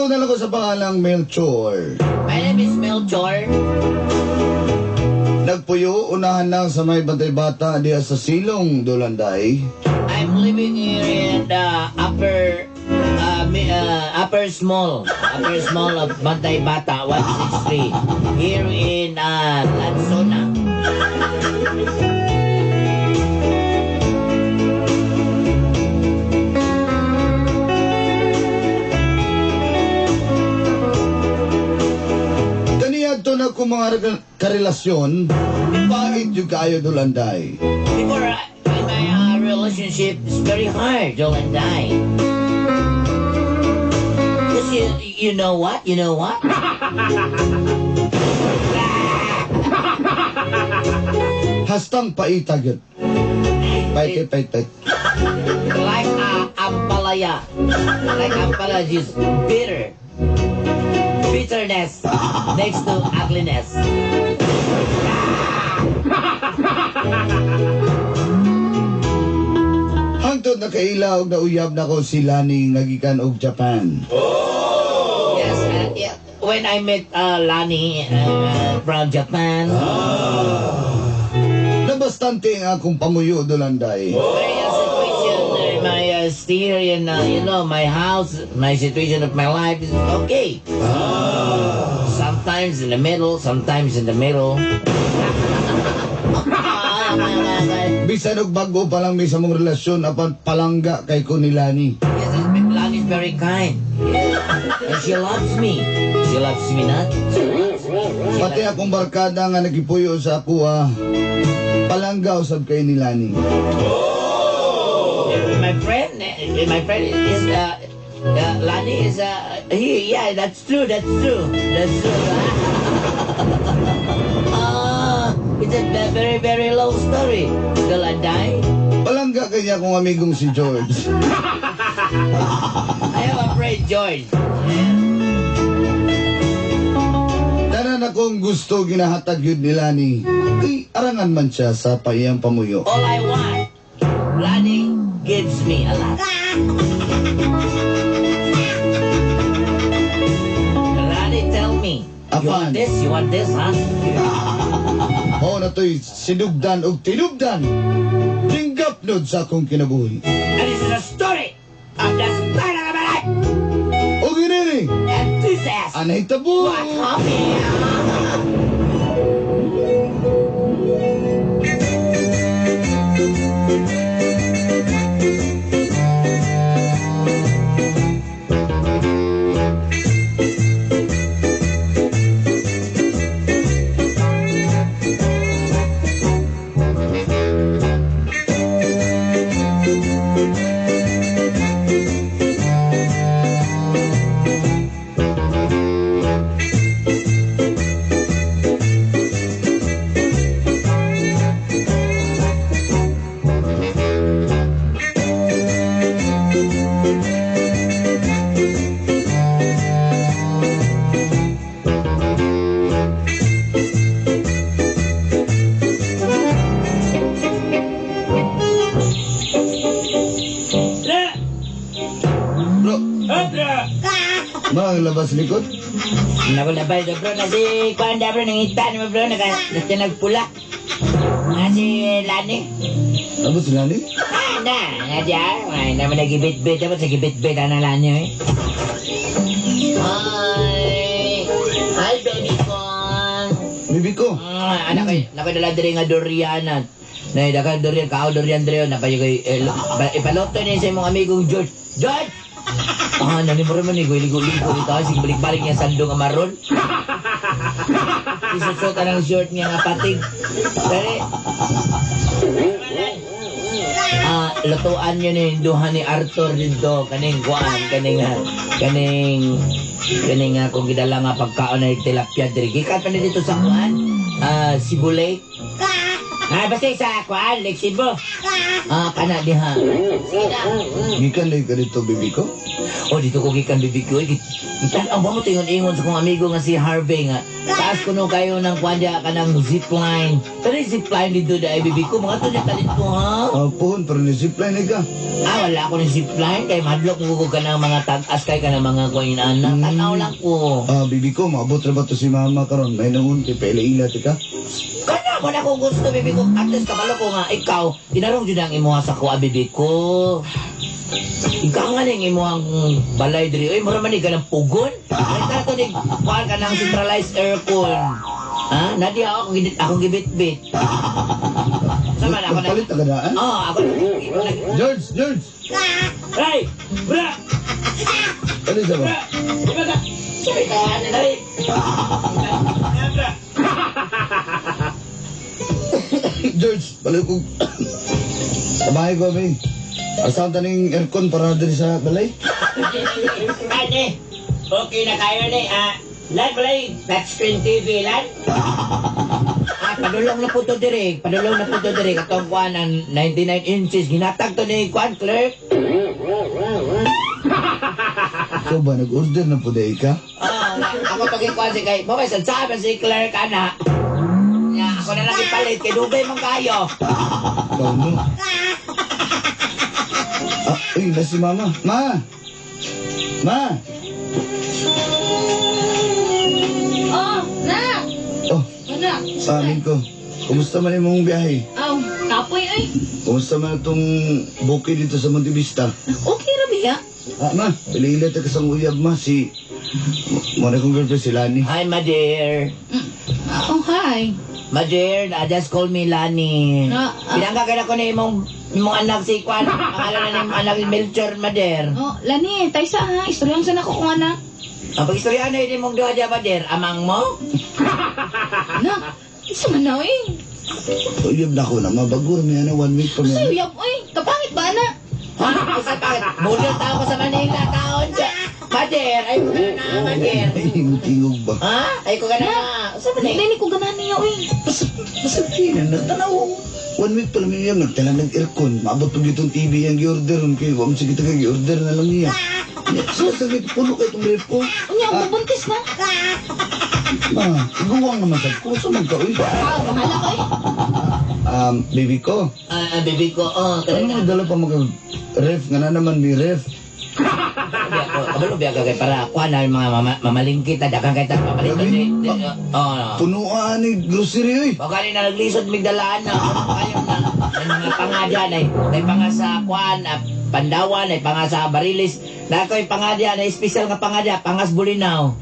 Tawagon na lang ko sa pangalang Melchor. My name is Melchor. Nagpuyo, unahan lang sa may bantay bata diya sa Silong, Dolanday. I'm living here in the upper upper small of Bantay Bata 163 here in Lanzona. Kaniadto na ko mga karelasyon, pait yung kaayo, Dolanday. Before in my relationship is very hard, Dolanday. Because you know what? You know what? Hastang paita gyud. Pait, pait, pait. Like ampalaya. Like ampalaya is bitter. Bitterness next to ugliness. Hangtod nakaila og nauyab na ko si Lani nga gikan og Japan. Yes, yeah. When I met Lani from Japan, Nabastante ang akong pamuyo, Dolanday. Very situation, my stay in, my house, my situation of my life is okay. Sometimes in the middle, sometimes in the middle. Bisan og bago pa lang mi sa mong relasyon apan palangga kay ko ni Lani. Yes, Lani is very kind. Yeah. And she loves me. She loves me not. She loves me. She Pati loves akong barkada nga nagipuyo sa ako palangga usab kay ni Lani. My friend is Lani is he, yeah, that's true, that's true, that's true. Ah, it's a very, very long story. Dolanday. Palangga kay niya akong amigong si George. I have a friend, George. Tanan akong gusto ginahatag yun ni Lani. Kay arangan man siya sa paiyang pamuyo. All I want, Lani gives me a lot. Lani tell me, you want Apan. this? You want this, huh? Mao na to'y sinugdan og tinubdan. Tinggap nun sa akong kinabuhi. And this is a story of the start of my life. O ginini, And this is ang nahitabo. What happened. Bro, mga labas likod. Nakulabay do bro na si Kuan da bro nangita ni mo bro naka nasa nagpula. Na si Lani. Ano si Lani? Ah, na na diya. Ay naman nagibit-bit dapat sa gibit-bit ana Lani eh. Hi. Hi baby ko. Bibi ko. Ah, anak kay nakadala diri nga durian. Na daka durian kao durian diri na pa kay ipaloto ni sa imong amigong George. George! Ah, nani mo man ni ligo-ligo dito sige balik-balik niya sando nga maron. Isusot ang short niya nga patig. Dali. Ah, lutuan niyo ni duha ni Arthur dito kaning kuan kaning kaning kaning akong gidala nga pagkaon na tilapia diri. Gikan pa ni dito sa kuan. Ah, Cebu Lake. Ah, basta sa kuan, Lake Cebu. Ah, kana diha. Sige na. Gikan lagi ka dito, bibi ko. Oh, dito ko gikan bibi ko. Gitan-aw ba mo tingon-ingon sa kong amigo nga si Harvey nga. Taas ko no kayo ng kuan diya ka ng zipline. Pero yung zipline dito dahil bibi ko, mga to niya talit ko ha? Ah, puhon, pero ni zipline eh ka. Ah, wala ko ng zipline. Kay madlok mo ka ng mga tag-as kay ka ng mga kuan anak. Tanaw lang ko. Ah, bibi ko, maabot ra ba to si mama karon? May nangun kay paila-ila ti ka. Kana mo na kung gusto, bibi ko. At least kabalo ko nga, ikaw, tinarong dyan ang imuha sa kuha, bibi ko. Ikaw nga ning imuhang balay diri. Uy, mura man ni ka ng pugon. Ay, tara to ni, kuhaan ka ng centralized aircon. Ha? Nadia ako, akong gibit-bit. Sama na ako na. Nagpalit na kadaan? Oo, ako na. George, George! Hey! Bra! Ano sa ba? Bra! Di ba ka? Sorry ka, ano na rin? Bra! George, balik ko. Sa bahay ko, bay. Asahan taning aircon para diri sa balay? Ane, okay na kayo ni. Ah, lan balay, touchscreen TV, lan. Ah, padulong na po to dire. Padulong na po to dire. Katong kuan ang 99 inches. Ginatag to ni kuan, clerk. Ikaw ba, nag-order na po dahil ka? Ah, ako pag kuan si kay, mo kay sabi si clerk ana. Ya, ako na lang ipalit kay dugay man kayo. Ikaw no? Ah, uy, na si mama. Ma! Ma! Oh, na! Oh, Ano? sa amin ko. Kumusta man imong biyahe? Aw, kapoy ay. Kumusta man itong bukid dito sa Montevista? Okay ra biya. Ah, ma, pili-ila ta kasang uyab, ma. Si... Muna kong girlfriend si Lani. Hi, my dear. Oh, hi. My dear, just call me Lani. Ah, ah. Pinangga kay ko na imong imong anak si Kwan. Pangalan na imong anak si Melchor, my dear. Oh, Lani, taysa ha. Istoryahan sa nako kung anak. Ang pag-istorya na yun mong duha dya, my dear. Amang mo? Na, isa man na eh. Uyab na ko na, ma. Bago may ano, one week pa Sa may. uyab oy, kapangit ba na? Ha? Usa bakit? Model tao ko sa Manila, taon siya. My dear, ay ko ka na, my dear. Ay, tingog ba? Ha? Ay ko ka na. Usa man eh. Hindi ni ko ganahan niya oy. Basta na, nagtanaw. One week pa lang yun, nagtala nag-aircon. Maabot pag itong TV ang gi-order. Kaya, wag mo sige taga, gi-order na lang niya. So, sakit, puno kayo itong ref ko. Unya, ang bubuntis na. Ma, iguwang naman sa kuso magka, uy. Ah, bahala ko eh. Baby ko, Ah, baby ko, oh, ano tara mo dala pa mag-ref? Nga na naman may ref. Kabalo biya ka kay para kuha na yung mga mamalingkit, daghang kay tag mamalingkit. Oh. Punuan ni grocery, uy. Baka ni na naglisod migdalaan na kayo na may mga pangadyan ay may panga sa kuan ah, Pandawan ay panga sa Barilis na ako'y pangadyan ay special nga pangadya pangas Bulinaw.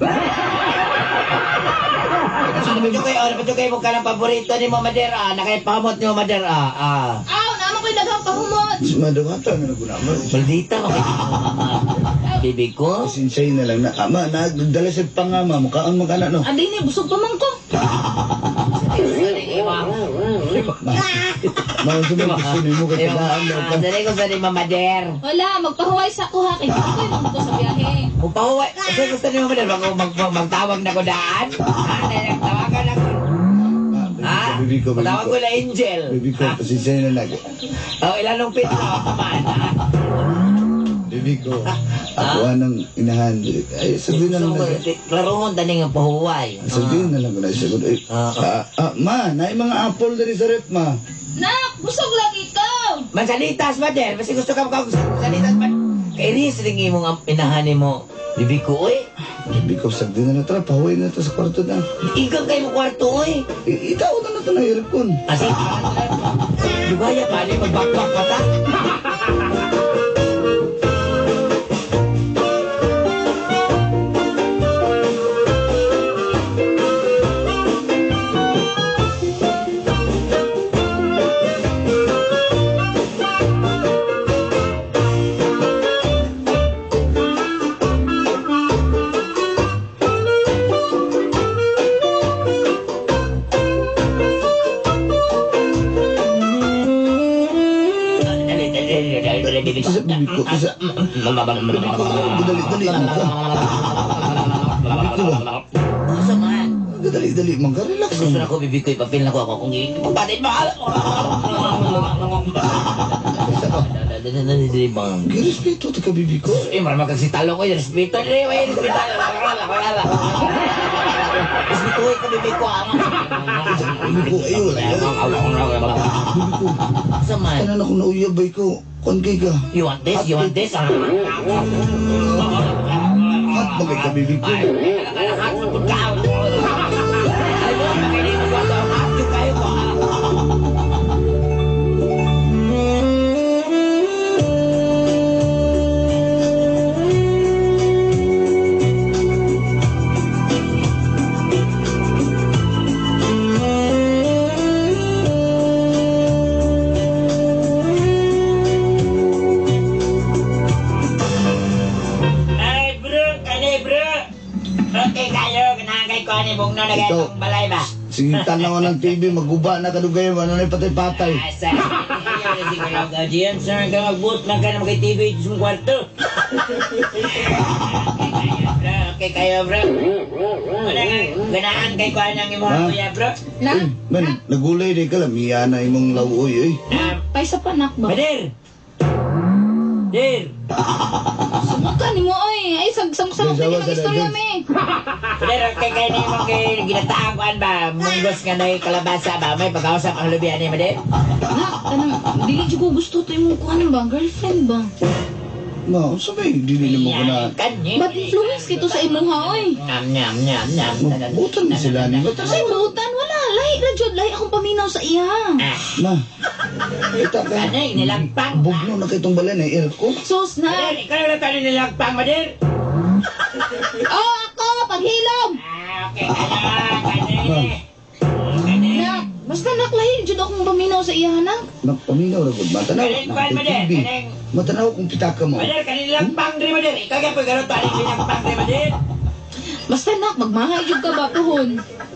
So, napatyo kayo, oh, napatyo kayo mo ka ng paborito ni Mama Madera, na kay pamot ni Mama Madera. Ah. Aw, naman ko'y daghang pahumot. Madawata na naguna. Maldita mo kay Bibi ko. Sinsay na lang na. Ama, nagdala siya pangama. Mukhaan magkana, no? Adi ni, busog pa man ko. Ma, ma, unsa man gusto nimo kay tagaan daw ka. Dali ko sa ni Mama Der. Wala, magpahuway sa ako ha. Kay kapoy man ko sa biyahe. Kung pahuway, kasi gusto ni Mama Der, magtawag na ko daan. Ha? Tawagan ako. Ah, Ha? baby ko, baby Tawag ko. ko na Angel. Baby ko, pasensya na lang. Oh, ilanong pito, kaman. Ha? Baby ko, ako anang inahan. Ay, sabihin na lang na. Klarohon tani nga pahuway. Sabihin na lang ko na siguro. Ay, Ah. ah, ah, ma, na mga apple diri sa rep, ma. Nak, busog lagi ka. Mansalitas ba, Der? Basta gusto ka salitas ba? Kay Riz, ringi mo ang inahan mo. Bibi ko, oy. Baby ko, sagdi na na tara, pahuwi na to sa kwarto na. Igang kayo mo kwarto, oy. Itaw na na to na aircon. Asi, Lugaya pa, ni magbakbak pa ta. Dali, dali, dali, dali, dali, Isa, baby ko, isa. Baby ko, dali-dali man ka. Baby ko ba? Usa man. Dali-dali man ka, relax Gusto lang. na ko, bibi ko, ipapil na ko ako kung ipagbatid mo. Isa pa. Dili bang. Girespeto ta ka, bibi ko. Eh, maramang kasi talo ko, respeto. Dili, wey, respeto. Respeto ko, bibi ko. Bibi ko, ayo, wala yan. Bibi ko, Sa man. tanan ako nauyab ba ikaw? Kuan kay ka. You want this? You want this? Hot ba kay ka, bibi ko? Ay, bro, kani bro. Okay kayo, ganahan kay ko ani bugno na kayo Ikaw. itong balay ba? Sige, tanaw ng TV, maguba na kadugay, ano na patay-patay. Asa, ayaw na siguro ka diyan, sir, ka magbuot man ka na kay TV sa mong kwarto. Okay kayo, bro. Wala nga, ganahan kay ko ani ang imong Ha? kuya, bro. Na, Eh, man, nagulay di ka lang, miya na imong lawoy, eh. paisa pa nak ba? Madir! Dir! Sumuka ni mo oy. Ay sag samok Sawa ni sa mga istorya dagat. me. Pero kay kay ni mo kay ginataang kuan ba munggos nga nay kalabasa ba may pagkausap ang lubi ani madir? Nak, kanang dili jud ko gusto to imong kuan ba, girlfriend ba? Ma, unsa ba eh, dili nimo ko na. Kani. Bad influence kito sa imuha oy. Nyam nyam nyam nyam. Mabutan mo sila ni. Ba't Ay buutan wala, lahi ra jud, lahi akong paminaw sa iya. Ma, kita ka. Kani nilagpang. Bugno na kitong balay na aircon. Sus na. Madir, ikaw lang tayo nilagpang madir. Oh, ako paghilom. Ah, okay kayo kani. Kani. Nak, basta nak lahi jud akong paminaw sa iya nak. Nagpaminaw ra gud matanaw Kaning na kuan kay madir, TV. kaning Matanaw kung pitaka mo. Madir kani nilagpang diri madir. Ikaw gyud garo tayo nilagpang diri madir. Basta nak magmahay jud ka ba tuhon.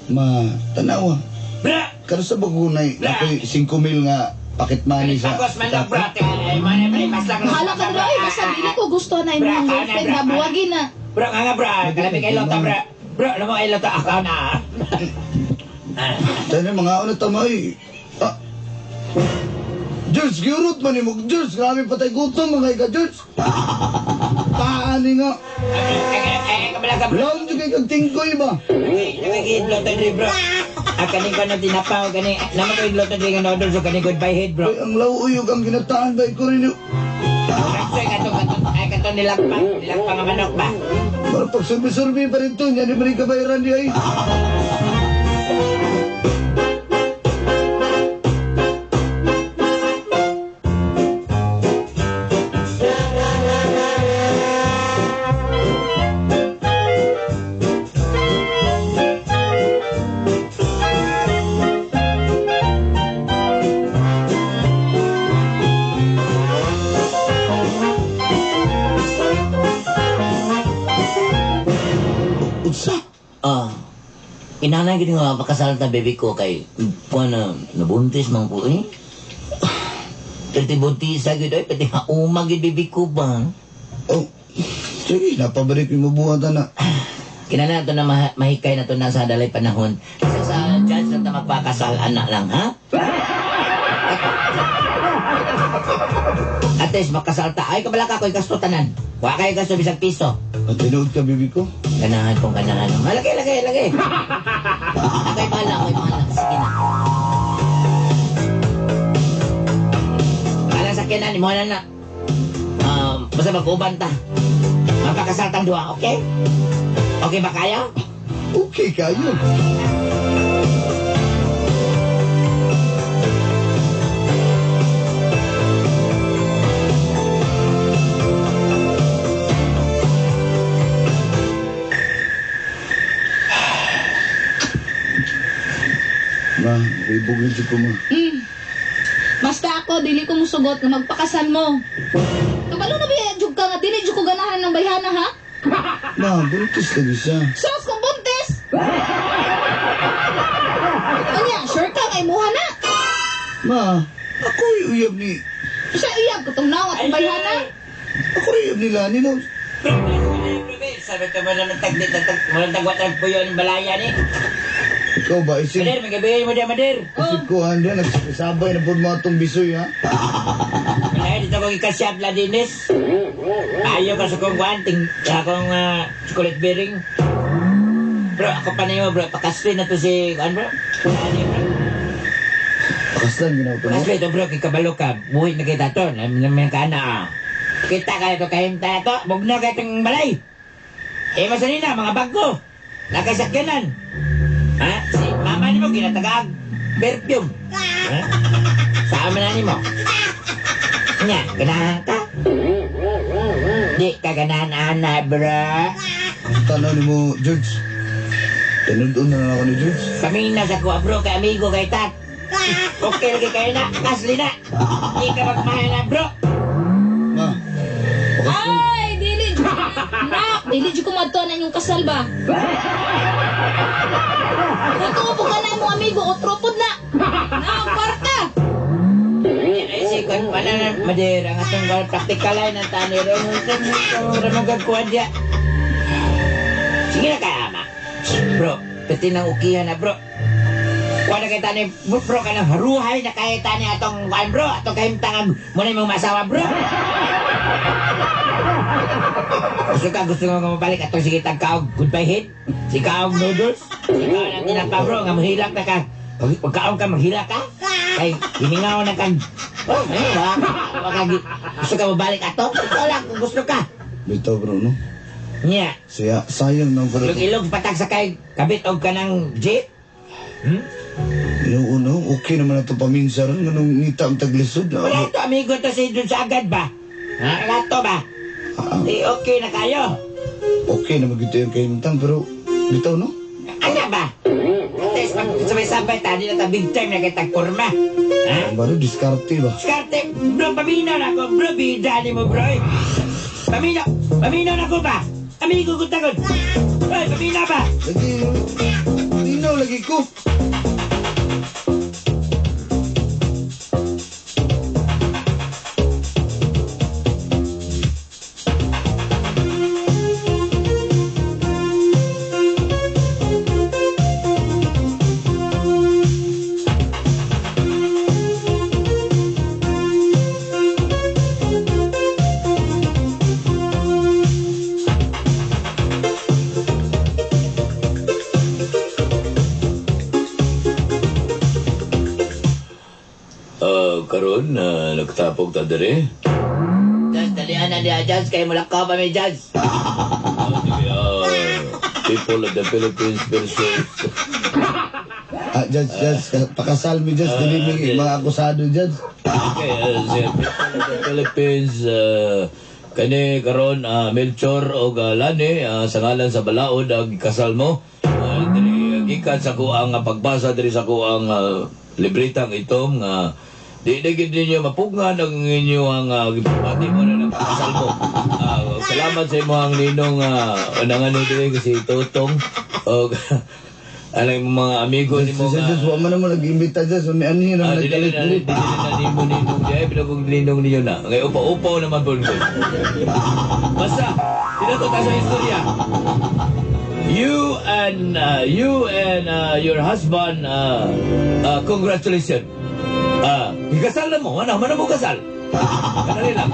Ma, tanaw ah. Bra. Karon sa bagunay ako'y 5 mil nga pocket money sa Pagos man lang bra. pitaka. Ay man ay maslak. Bahala ka dira oy, basta dili ko gusto na imong girlfriend na buwagi na. Bro, nga nga bro, kalami kay Lota bro. Bro, alam mo kay Lota, ako na. Tayo na mga ano tama eh. Ah. George, giurot man mo. George, grabe patay gutom mga ika, George. Paani nga. Ay, kabala ka bro. Round yung kay kag tingkoy ba? Nagigid Lota dre bro. Ah, kaning ko na tinapaw, kaning, naman ko yung Lota dre nga noodles, so kaning goodbye head bro. Ay, ang lauuyog ang ginataan ba ko ninyo. Ay, katong, katong, ay, katong nilagpang, nilagpang ang manok ba? Para pag survey-survey pa rin to, yan yung rin kabayaran niya ay. Unsa? Ah, inanay gid nga pakasal ta baby ko kay kuan na nabuntis man ko eh. Pwede buntis sa gid ay pwede hauma gid baby ko ba. Oh, sige, napabalik yung mabuhatan na. Kinala to na mahikay na to na sa dalay panahon. Isa sa judge na ta magpakasal anak lang ha. Ates makasal ta ay kabala ka ko'y gasto tanan. Wa kay gasto bisag piso. At tinuod ka, bibi ko. Ganahan kong ganahan. Lagi lagi lagi. Ako'y bahala, ako'y bahala. Sige na. Alang sa kinan, mo na na. Basta mag-uban ta. Magpakasal tang duha, okay? Okay ba kayo? Okay kayo. Ma, ibog na ko ma. Basta ako dili ko musugot nga magpakasal mo. Kabalo na biya jud ka nga dili jud ko ganahan ng bayhana ha? Ma, buntis lagi siya. Sus kung buntis. Unya, sure ka nga imuha na. Ma, ako yung uyab ni... Siya iyag katong nawat ang bayhana. Ako yung uyab ni Lani, no? Sabi ka mo naman tagdi, walang tagwat ang puyo ng balaya ni. Ikaw ba, isip... Madir, magabi mo diyan, Madir. Isip ko, Andrea, nagsasabay na po mga itong bisoy, ha? Malay dito ko gikasyap la dinis. Ayaw ka sa kong guanting, akong chocolate bearing. Bro, ako pa na yun, bro. Pakasli na to si, ano bro? Ano bro? Pakaslan ginaw to no. Pakasli to bro, kikabalo ka. Buhi na kita to. Namin ka na ah. Kita ka ito, kahimta to. Bugno ka itong balay. Eh, masanina, mga bago. Nakasakyanan. Ha? Si mama ni mo, ginatagaag. Perfume. Ha? Saan man na ni mo? Nya, ganahan ka? Di ka ganahan, ana, bro. Tanaw ni mo George. Tinudon na lang ako ni George. Pamina sa kuha, bro, kay amigo, kay tat. Okay lagi kayo na, kasli na. Di ka magmahal na, bro. Ma. Pakaslan. Ay, dili jud. Nak, dili jud ko madto na inyong kasal ba. Kung tuo po ka na mo amigo, otro pod na. Na, ang kwarta. Ay, si kon pala na, madera nga itong kuwan, practical ay ng tani. Ramong gagkuhan diya. Sige na kaya, ama. Bro, pati nang ukihan na, bro. Kuha na kay tani, bro, ka ng haruhay na kaya tani atong kuhan, bro. Atong kahimtangan mo na imong masawa, bro. Gusto ka, gusto nga mabalik atong sige tagkaog goodbye hit. Si kaog noodles. Si kaog ng tinapa, bro, nga mahilak na ka. Pagkaon ka, maghilak ka. Kay, hiningaw na kang. Oh, eh, waka, gusto ka mabalik ato? Ikaw lang, kung gusto ka. Bitaw bro no. Nya, Saya sayang nang pala. ilog-ilog patag sa kay, kabit og ka ng jeep. Hmm? Yung uno, okay naman na ito paminsa ron. Ganong ngita ang taglisod. Wala ito, amigo to si dun sa agad ba? Ha? Wala to ba? Ah, Di okay na kayo. okay naman gito yung kahimtang pero bitaw no? Ano ba? At least pag sabay-sabay ta, di na ta big time na kay tagporma. Ha? Ang baro, diskarte ba? Diskarte, bro, paminaw na ako, bro, bida ni mo, bro. eh. Paminaw, paminaw na ako ba? Amigo ko tagod. Hoy, paminaw ba? Lagi, linaw lagi ko. Karon na nagtapog ta dere. Judge, dalian na niya, Judge, kay mulakaw pa may Judge. Sige, people of the Philippines versus Ah, Judge, Judge, pakasal mi, Judge. Dili mi mga akusado, Judge. Okay, si people of the Philippines kani karon Melchor og Lani sa ngalan sa balaod ang kasal mo. Diri gikan sa kuang pagbasa diri sa kuang libretang itom nga di na gid ninyo mapugngan ang inyong gipamati mo na ng mo. Salamat sa imong ninong unang ano diri kasi Totong og anang mga amigo nimo Judge, nga Judge, wa man naman nag-imbita, Judge. Uni ani naman dili nagkalit na diri. dili na nimo ninong diay pero kung ninong ninyo na. Ngay upa-upaw naman po ko. Basta dito ta sa istorya. You and your husband congratulations. Ikasal na mo, ano, man mo kasal. Kanali lang.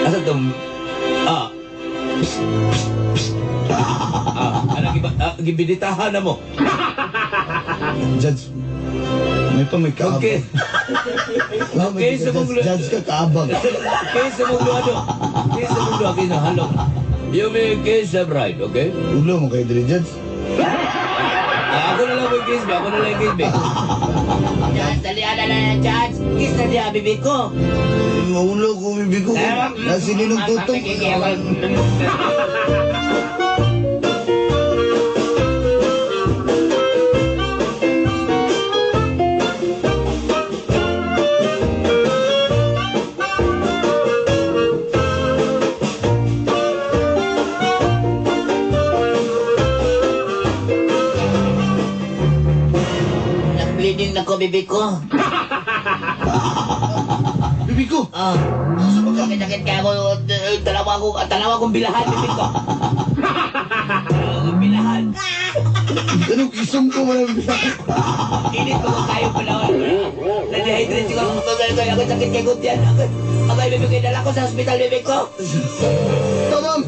Asa tong ano gibiditahan na mo. Judge, may pa may kaabag. Okay. Okay, sa mong- Judge ka kaabag. Okay sa mong duha do. Okay sa mong duha kay halong. You may kiss the bride, okay? Ulo mo kayo diri, Judge. Ako na lang may kiss ba? Ako na lang kiss ba? Judge, dalian na lang, Judge. Kiss na diya, bibi ko. Maulo ko, bibi ko. Nasi ninong Tutong. Nag-bleeding na ko, bibi ko. Bibi ko. Asa ba ka? Sakit-sakit kaya ako, dalawa akong bilahan, bibi ko. Dalawa akong bilahan. Anong isong ko man ang Init ko kayo panahon. Na-dehydrate siguro ako. Ako sakit kay Gutian. Ako ay bibigay dala ko sa hospital, bibig ko. Tamam!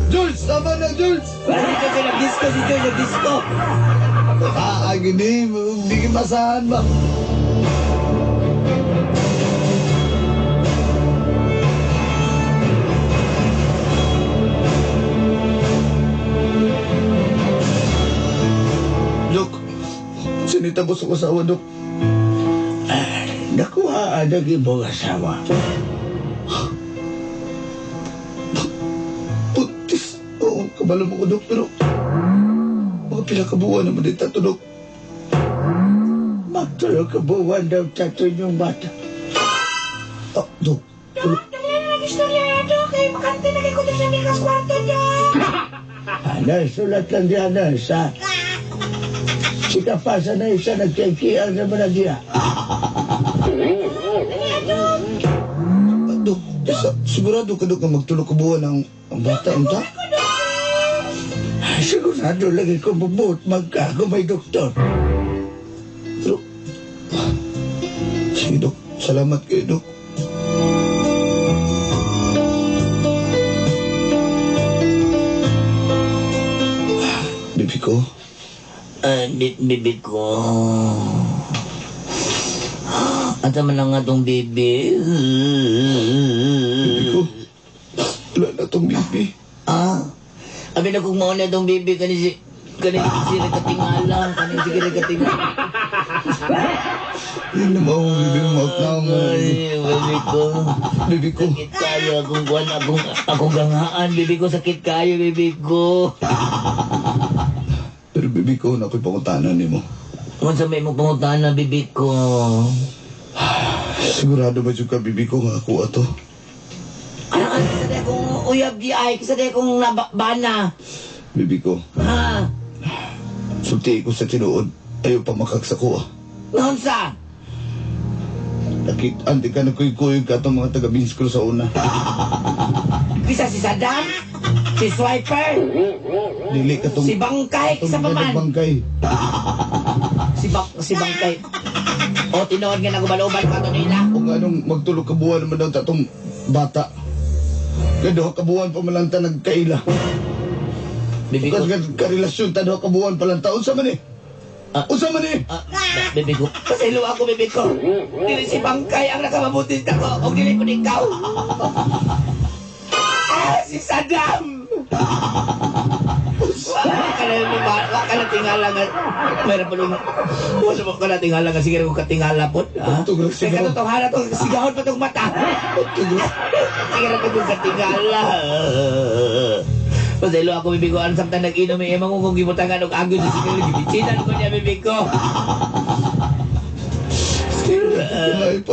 George! Tama na, George! Wala si George, nag-disco si George, nag-disco. Ah, gini. Hindi kibasahan ba? Dok, sinita ko sa asawa, Dok. Nakuha ang imong asawa. Buntis. Oo, kabalo mo ko, Dok, pero mga pila ka buwan naman dito, Dok. Magtulo ka buwan daw tato inyong bata. Ah, Dok. Pero, Ana, sulat lang diyan na sa... Si kapasa na isa nagkikian naman na diya. ah, Dok, sigurado ka, Dok, na magtulo ka buwan ang bata, unta? Sigurado lagi ko mabuot magka ako may doktor. Pero, sige, Dok. Salamat kayo, Dok. Bibi ko, Bibi ko. Ata man lang nga tong bibi. Bibi ko. Wala na tong bibi. Ah, abi na kung mauna tong bibi kani si kani si nagkatingala, kani si nagkatingala. Hindi na mo, bibi mo. Na mo. Ay, bibi ko. Bibi ko. Sakit kayo akong kuan akong ganghaan, bibi ko sakit kayo, bibi ko. Pero bibi ko, na ako'y pangutanan ni mo. Unsa may imong pangutana, bibi ko? Sigurado ba ka, bibi ko, nga ako ato? Ano ka sa day kong uyab di ay, sa day kong nabana. Bibi ko, Ha? sulti ko sa tinuod. Ayaw pa makagsako ah. Naunsa? Nakit, andi ka nagkuy-kuyog ka itong mga taga-Binskro sa una. Bisa si Saddam? Si Swiper? Dili ka tong... Si Bangkay? itong Sa mga paman? nagbangkay. Si Bangkay. O tinuod nga nagubal-ubal pa to nila. O nga nung magtulog ka buwan naman daw tatong bata. Kaya duha ka buwan pa malanta nagkaila. Bibi ko. Kasi karelasyon ta duha ka buwan pa lang ta. Unsa man eh? Ah. Unsa man eh? Ah, bibi ko. Pasaylo ako, bibi ko. Dili si Bangkay ang nakamabuti ko. O dili ko ikaw. Ah, si Saddam! Wala ka na, wala ka na tingala nga. Meron pa nung, wala mo ka na tingala nga. Sige ko katingala po. Ha? Sigaw. Teka, totohanan to. Sigahon pa tong mata. Sige na kong katingala. Pasaylo ako, bibi ko. Ano samtang nag-inom, eh, emang kung gibutangan og agyo sa siguro, gibitsinan ko niya, bibi ko.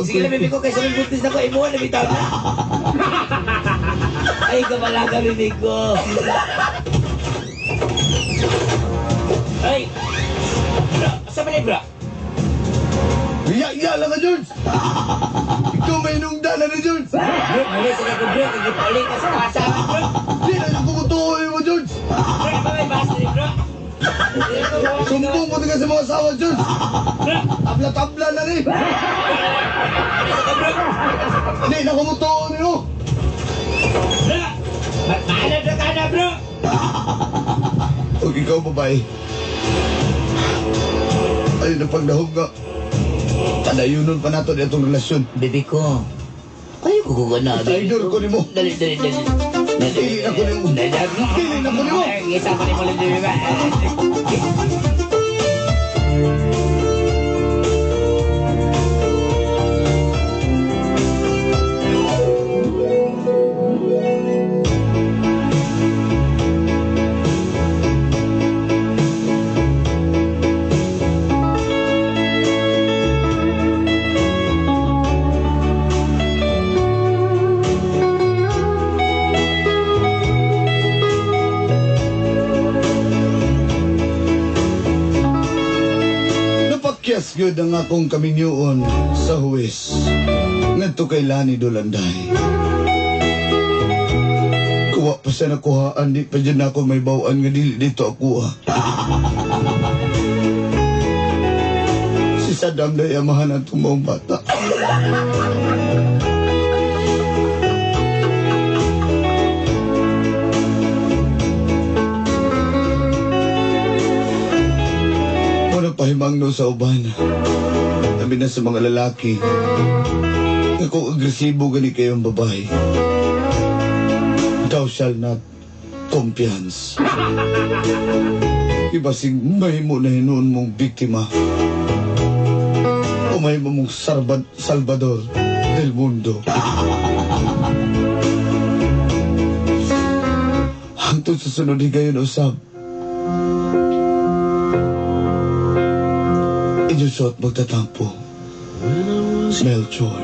Sige na, bibi ko, kaysa may buntis na ko, imuha na bitaw na. Ay, kamalaga, bibi ko. Ay! Bro, sa man bro? Iya, iya lang ka, George! Ikaw may nungda na ni George! Bro, muli sa ko, bro. Kagipauling ka sa kasawa, bro. Di na yung kumutuoy mo, George! Bro, di ba may bus ni bro? Sumbong mo ka sa mga asawa, George! Tabla-tabla na ni! Di na kumutuoy mo! Bro! Maalam na ka na, bro! O ikaw, babae. Ayun ang pagdahog nga. Padayunon pa nato itong relasyon. Bibi ko, kayo ko ko na. Traidor ko nimo. Dali, dali, dali. Dili na ko nimo. Dili na ko nimo. Isa pa nimo lang, bibi ko. Napakyas gyud ang akong kaminyoon sa huwis. Ngadto kay Lani Dolanday. Kuwa pa siya nakuhaan, di pa dyan ako may bawaan nga dili dito ako ha. Si Saddam na yamahan ang tumong bata. Wala pahimang no sa uban. Labi na sa mga lalaki. Nga kung agresibo gani kayong babae, thou shall not compiance. Ibasing mahimo na hinuon mong biktima. O mahimo mong salvador del mundo. Hangtod sa sunod higayon usab. Inyong suot magtatampo. Melchor.